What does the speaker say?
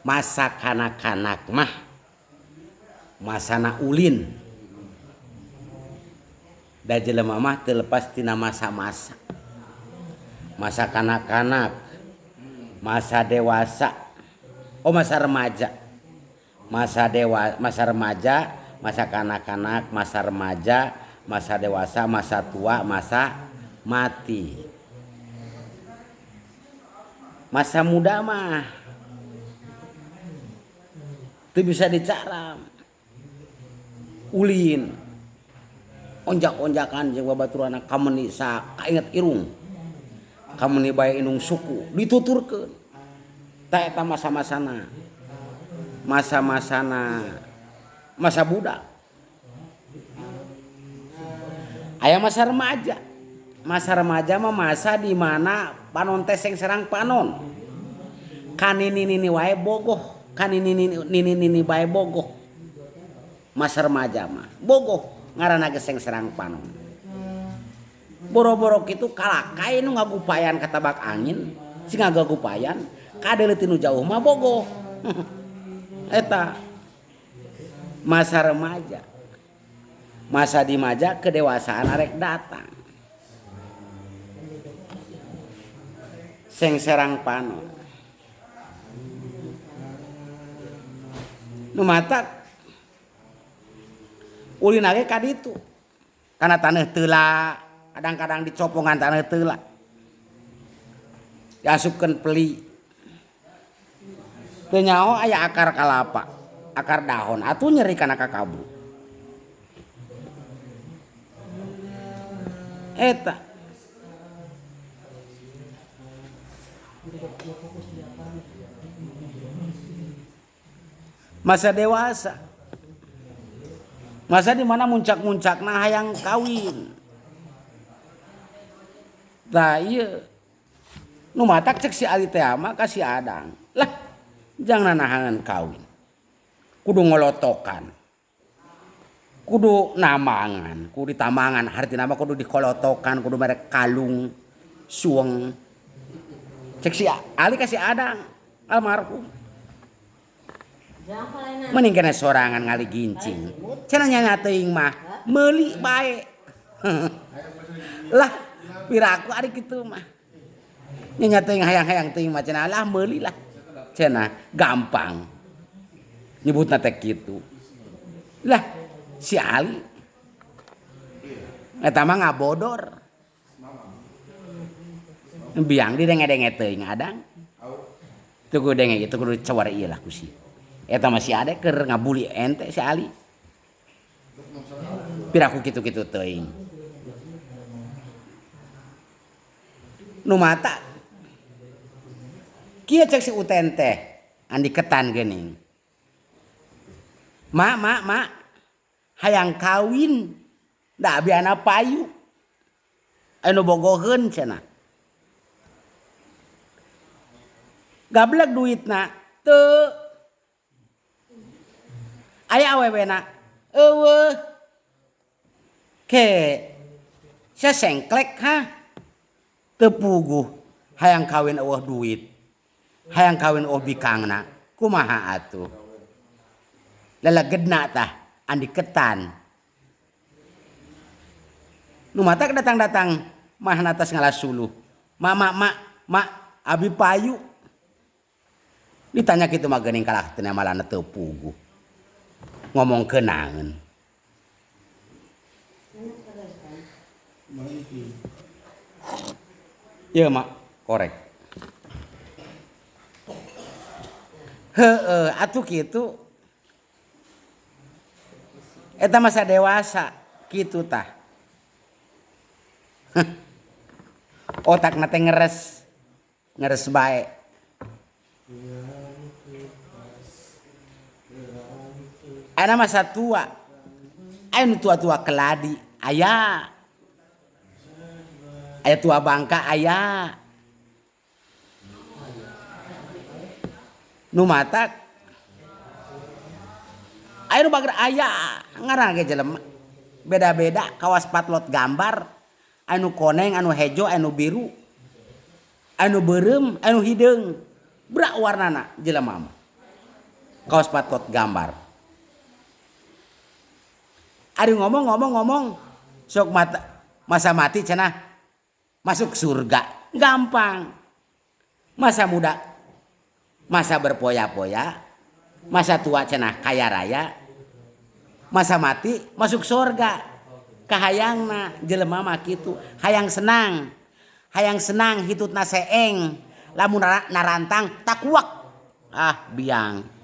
Masa kanak-kanak mah masana ulin. Da jelema mah teu lepas tina masa-masa. Masa kanak-kanak, masa dewasa, oh masa remaja. Masa dewa, masa remaja, masa kanak-kanak, masa remaja, masa dewasa, masa tua, masa mati. Masa muda mah teu bisa dicaram. Ulin. Onjak-onjakan jeung babaturanna kameni sa kainget irung. Kameni bae indung suku dituturkeun. Tah eta masa-masana. Masa-masana masa budak. Aya masa remaja. Masa remaja mah masa di mana panon teh sengserang panon. Kanini-nini wae bogoh, kanini-nini bae bogoh. Masa remaja mah bogoh ngaranna ge sengserang panon. Boro-boro kitu kalakai nu ngagupayan katabak angin, sing ngagagupayan kadeuleu tinu jauh mah bogoh. Eta masa remaja. Masa dimaja kedewasaan arek datang. Sengserang panon. Nu matak ulin ge ka ditu. Kana taneuh teula, kadang-kadang dicopongan taneuh teula. Diasupkeun peli. Teu nyaho aya akar kalapa, akar dahon atuh nyeri kana kakabu. Eta. Masa dewasa. Masa di mana muncak-muncakna hayang kawin. Tah ieu. Nu matak cek si Ali teh mah ka si Adang. Lah, jangan nanahangan kawin. Kudu ngolotokan. Kudu namangan, kudu ditamangan, hartina mah kudu dikolotokan, kudu merek kalung, sueng. Cek si Ali ka si Adang almarhum. Mending kena sorangan ngali gincing. Cenah nya teuing mah meuli bae. Lah, piraku ari kitu mah. Nya teuing hayang-hayang teuing mah cenah lah meuli lah. Cenah gampang. Nyebutna teh kitu. Lah, si Ali eta mah ngabodor. Biang didenge-denge teuing Adang. Teu kudu denge ieu, teu kudu cewar ieu lah ku si. Eta mah si Ade keur ngabuli ente si Ali. Piraku kitu-kitu teuing. Nu mata kieu cek si Uten teh andi ketan geuning. Mak, mak, mak, hayang kawin da abiana payu. Anu bogoheun cenah. Gablek duitna teu. Aya awewena eueuh. Ke sesengklek ha. Teu puguh hayang kawin eueuh duit. Hayang kawin eueuh bikangna. Kumaha atuh? Lelegedna tah andi ketan. Nu matak datang-datang mahna tas ngalasuluh. Mak, mak, mak, mak, abi payu. Ditanya kitu mah geuning kalah teu malana teu puguh. Ngomong keunangeun. Ieu mak korek. Heueuh atuh kitu. Eta masa dewasa kitu tah. Otakna teh ngeres. Ngeres bae. Ana masa tua. Aya nu tua-tua keladi aya. Aya tua bangka aya. Nu matak aya nu bager aya ngaran ge jelema. Beda-beda kawas patlot gambar, anu koneng, anu hejo, anu biru, anu beureum, anu hideung. Brak warnana jelema mah. Kaos patot gambar. Ari ngomong ngomong ngomong sok mata, masa mati cenah masuk surga. Gampang. Masa muda masa berpoya-poya, masa tua cenah kaya raya, masa mati masuk surga. Kahayangna jelema mah kitu, hayang senang. Hayang senang hitutna seeng, lamun narantang takuak. Ah, biang.